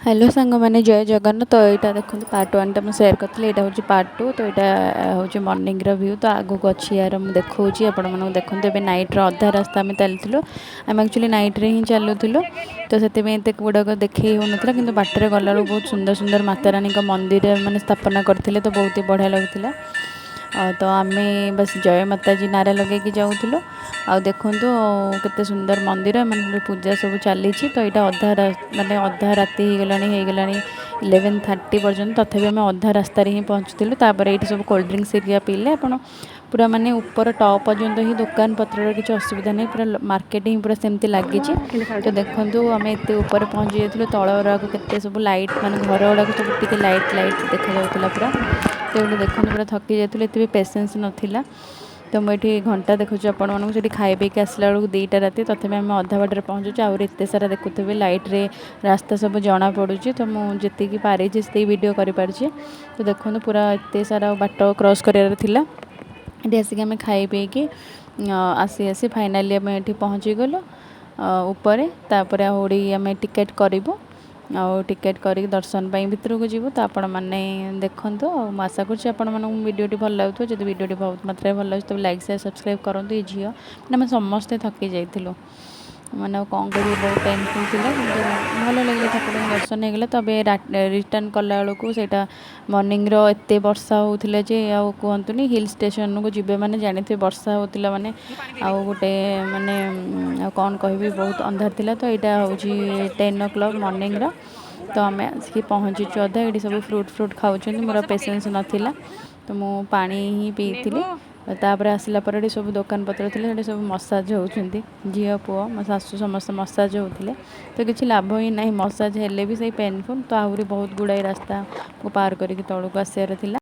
Hello ସାଙ୍ଗମାନେ, ଜୟ ଜଗନ୍ନାଥ। ତ ଏଇଟା ଦେଖନ୍ତୁ, ପାର୍ଟ ୱାନ୍ଟା ମୁଁ ସେୟାର କରିଥିଲି, ଏଇଟା ହେଉଛି ପାର୍ଟ ଟୁ। ତ ଏଇଟା ହେଉଛି ମର୍ଣ୍ଣିଂର ଭ୍ୟୁ। ତ ଆଗକୁ ଅଛି ୟାର, ମୁଁ ଦେଖାଉଛି ଆପଣମାନଙ୍କୁ। ଦେଖନ୍ତୁ, ଏବେ ନାଇଟ୍ର ଅଧା ରାସ୍ତା ଆମେ ଚାଲିଥିଲୁ। ଆମେ ଆକ୍ଚୁଆଲି ନାଇଟ୍ରେ ହିଁ ଚାଲୁଥିଲୁ, ତ ସେଥିପାଇଁ ଏତେ ଗୁଡ଼ାକ ଦେଖେଇ ହେଉନଥିଲା। କିନ୍ତୁ ବାଟରେ ଗଲାବେଳକୁ ବହୁତ ସୁନ୍ଦର ସୁନ୍ଦର ମାତାରାଣୀଙ୍କ ମନ୍ଦିର ମାନେ ସ୍ଥାପନା କରିଥିଲେ, ତ ବହୁତ ହି ବଢ଼ିଆ ଲାଗୁଥିଲା। ତ ଆମେ ବାସ୍ ଜୟ ମାତାଜୀ ନାରା ଲଗେଇକି ଯାଉଥିଲୁ। ଆଉ ଦେଖନ୍ତୁ କେତେ ସୁନ୍ଦର ମନ୍ଦିର, ମାନେ ପୂଜା ସବୁ ଚାଲିଛି। ତ ଏଇଟା ଅଧା ମାନେ ଅଧା ରାତି ହେଇଗଲାଣି 11:30 ପର୍ଯ୍ୟନ୍ତ, ତଥାପି ଆମେ ଅଧା ରାସ୍ତାରେ ହିଁ ପହଞ୍ଚିଥିଲୁ। ତାପରେ ଏଇଠି ସବୁ କୋଲ୍ଡ ଡ୍ରିଙ୍କସ୍ ହେରିକା ପିଇଲେ ଆପଣ। ପୁରା ମାନେ ଉପର ଟପ୍ ପର୍ଯ୍ୟନ୍ତ ହିଁ ଦୋକାନ ପତ୍ରର କିଛି ଅସୁବିଧା ନାହିଁ, ପୁରା ମାର୍କେଟ ହିଁ ପୁରା ସେମିତି ଲାଗିଛି। ତ ଦେଖନ୍ତୁ, ଆମେ ଏତେ ଉପରେ ପହଞ୍ଚି ଯାଇଥିଲୁ। ତଳ ଗୁଡ଼ାକ କେତେ ସବୁ ଲାଇଟ୍, ମାନେ ଘର ଗୁଡ଼ାକ ସବୁ ଟିକେ ଲାଇଟ୍ ଲାଇଟ୍ ଦେଖାଯାଉଥିଲା ପୁରା। ତ ଏଇଠି ଦେଖନ୍ତୁ, ପୁରା ଥକି ଯାଇଥିଲୁ, ଏତେ ବି ପେସେନ୍ସ ନଥିଲା। ତ ମୁଁ ଏଠି ଘଣ୍ଟା ଦେଖୁଛି ଆପଣମାନଙ୍କୁ। ସେଠି ଖାଇ ପିଇକି ଆସିଲା ବେଳକୁ 2ଟା ରାତି, ତଥାପି ଆମେ ଅଧା ବାଟରେ ପହଞ୍ଚୁଛୁ। ଆହୁରି ଏତେ ସାରା ଦେଖୁଥିବେ, ଲାଇଟ୍ରେ ରାସ୍ତା ସବୁ ଜଣାପଡ଼ୁଛି। ତ ମୁଁ ଯେତିକି ପାରିଛି, ସେତିକି ଭିଡ଼ିଓ କରିପାରିଛି। ତ ଦେଖନ୍ତୁ, ପୁରା ଏତେ ସାରା ବାଟ କ୍ରସ୍ କରିବାର ଥିଲା। ଏଠି ଆସିକି ଆମେ ଖାଇ ପିଇକି ଆସି ଆସି ଫାଇନାଲି ଆମେ ଏଠି ପହଞ୍ଚିଗଲୁ ଉପରେ। ତାପରେ ଆହୁରି ଆମେ ଟିକେଟ୍ କରିବୁ ଆଉ ଟିକେଟ୍ କରିକି ଦର୍ଶନ ପାଇଁ ଭିତରକୁ ଯିବୁ। ତ ଆପଣମାନେ ଦେଖନ୍ତୁ, ଆଉ ମୁଁ ଆଶା କରୁଛି ଆପଣମାନଙ୍କୁ ଭିଡ଼ିଓଟି ଭଲ ଲାଗୁଥିବ। ଯଦି ଭିଡ଼ିଓଟି ବହୁତ ମାତ୍ରାରେ ଭଲ ଲାଗୁଛି, ତେବେ ଲାଇକ୍, ସେୟାର, ସବସ୍କ୍ରାଇବ୍ କରନ୍ତୁ। ଏ ଝିଅ ମାନେ ଆମେ ସମସ୍ତେ ଥକି ଯାଇଥିଲୁ, ମାନେ ଆଉ କ'ଣ କରିବୁ, ବହୁତ ପେନଫୁଲ୍ ଥିଲା, କିନ୍ତୁ ଭଲ ଲାଗିଲା, ଠାକୁରଙ୍କ ଦର୍ଶନ ହେଇଗଲା। ତବେ ରିଟର୍ନ କଲାବେଳକୁ ସେଇଟା ମର୍ଣ୍ଣିଂର, ଏତେ ବର୍ଷା ହେଉଥିଲା ଯେ ଆଉ କୁହନ୍ତୁନି। ହିଲ୍ ଷ୍ଟେସନକୁ ଯିବେ ମାନେ ଜାଣିଥିବେ, ବର୍ଷା ହେଉଥିଲା, ମାନେ ଆଉ ଗୋଟେ ମାନେ ଆଉ କ'ଣ କହିବି, ବହୁତ ଅନ୍ଧାର ଥିଲା। ତ ଏଇଟା ହେଉଛି 10 ଓ କ୍ଲକ୍ ମର୍ଣ୍ଣିଂର। ତ ଆମେ ଆସିକି ପହଞ୍ଚିଛୁ ଅଧା। ଏଇଠି ସବୁ ଫ୍ରୁଟ୍ ଫ୍ରୁଟ୍ ଖାଉଛନ୍ତି। ମୋର ପେସେନ୍ସ ନଥିଲା, ତ ମୁଁ ପାଣି ହିଁ ପିଇଥିଲି। ତାପରେ ଆସିଲା ପରେ ଏଠି ସବୁ ଦୋକାନ ପତ୍ର ଥିଲା, ସେଠି ସବୁ ମସାଜ ହେଉଛନ୍ତି। ଝିଅ, ପୁଅ, ମୋ ଶାଶୁ ସମସ୍ତେ ମସାଜ ହେଉଥିଲେ। ତ କିଛି ଲାଭ ହିଁ ନାହିଁ, ମସାଜ ହେଲେ ବି ସେଇ ପେନଫୁଲ୍। ତ ଆହୁରି ବହୁତ ଗୁଡ଼ାଏ ରାସ୍ତାକୁ ପାର କରିକି ତଳକୁ ଆସିବାର ଥିଲା।